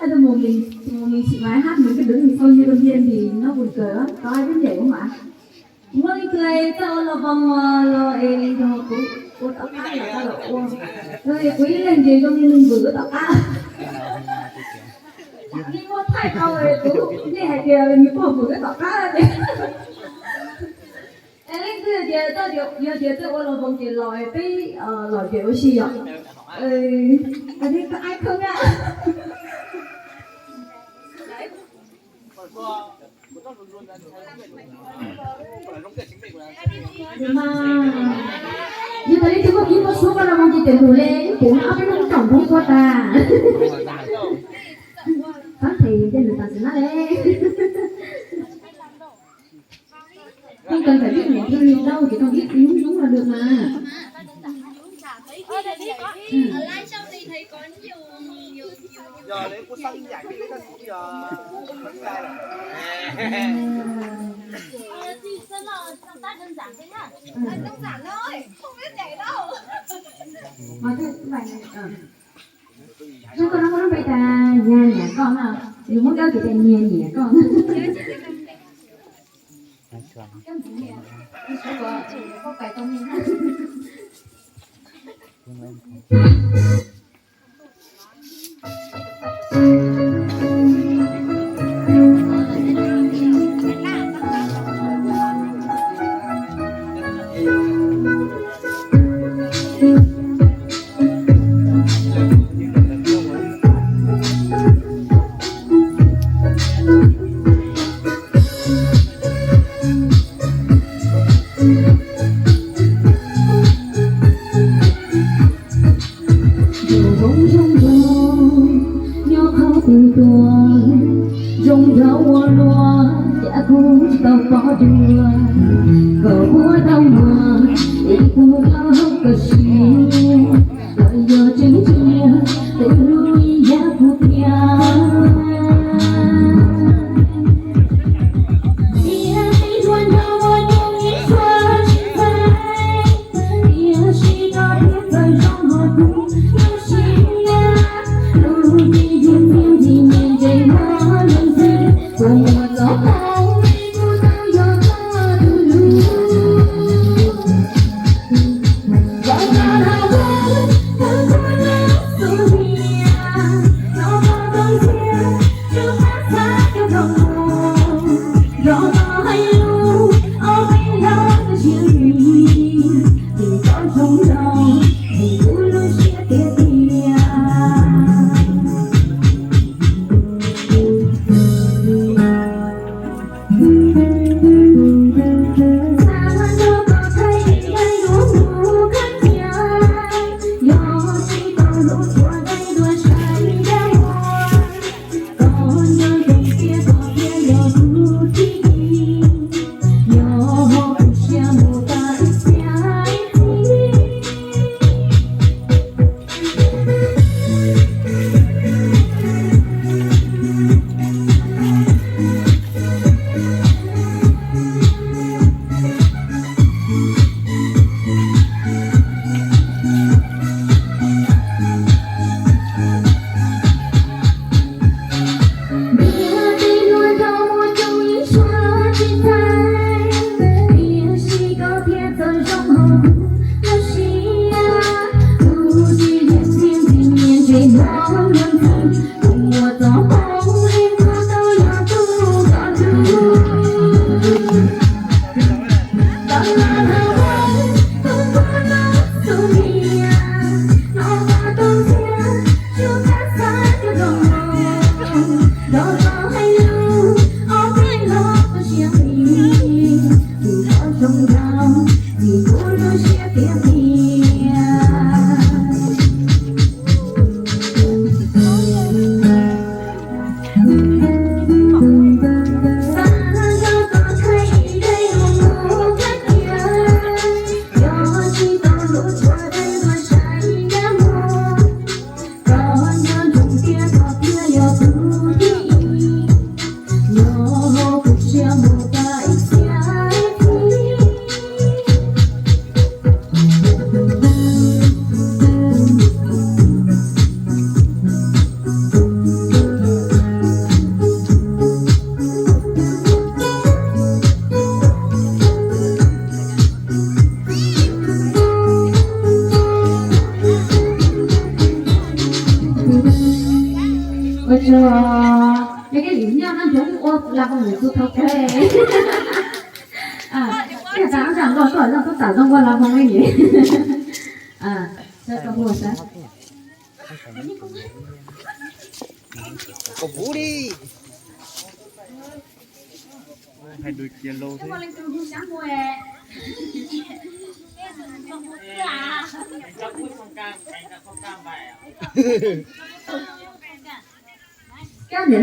Tôi một mình, một mình chị gái hát mấy cái, đứng đằng sau như con điên thì nó buồn cười lắm. Có ai biết nhảy không ạ? Muaj leej twg txawj ua loo voos los es nrog kuv ua tom qab los tau los ua. Kuv ib leeg ces zoo li nws vwm tom qab. Nej muab thaij tau kuv, nej hais tias nws pog vwm tom qab tias. Es leej twg tias txawj, yog tias txawj ua loo voos ces los peb los ces ua si yom. Ai khoob na. Yog tas li twb muaj kib muaj suab koj los mus ces cawm nus li ib puas ob peb leeg tsoom npawg koj tas. Tab tes ces nws tas sim na li. Không cần phải biết nhảy theo nhịp đâu, chỉ cần biết nhún nhún là được mà. Mà cái, cái bài này, ờ. Sao con không có nắm tay ta? Nha nhả con hả? Thì muốn kéo chị ta nha nhả con. Zoo zoo zoo, nyob qhov twg tuaj, zoo nrog ua luaj, cas kuv tsis tau pom dua. Kom ua tau muaj, es kuv tau hauv kom siab, los yog tseem cia, tus hlub ib yam kuv thiab. Tiam sis tsuas nrog ua nyob ib txhua tsis txais, tiam sis koj thiaj txawm zoo hos kuv nyob siab. Lub hnub ib yug tiag ntxim nyeem ntsej muag leej twg, kuv muaj txoj hmoo li kuv tau yog koj tus hlub. Koj tau hais kuv, kuv Zoo, yog koj yim nyuaj no nrog ua la hoo mus txug thaum kawg. Koj tas zaj nkauj koj zaj tub tam zoo ua la hoo li. Sawv koj hu sawv. Koj puv li. Hais lus cia lus xwb. Koj niam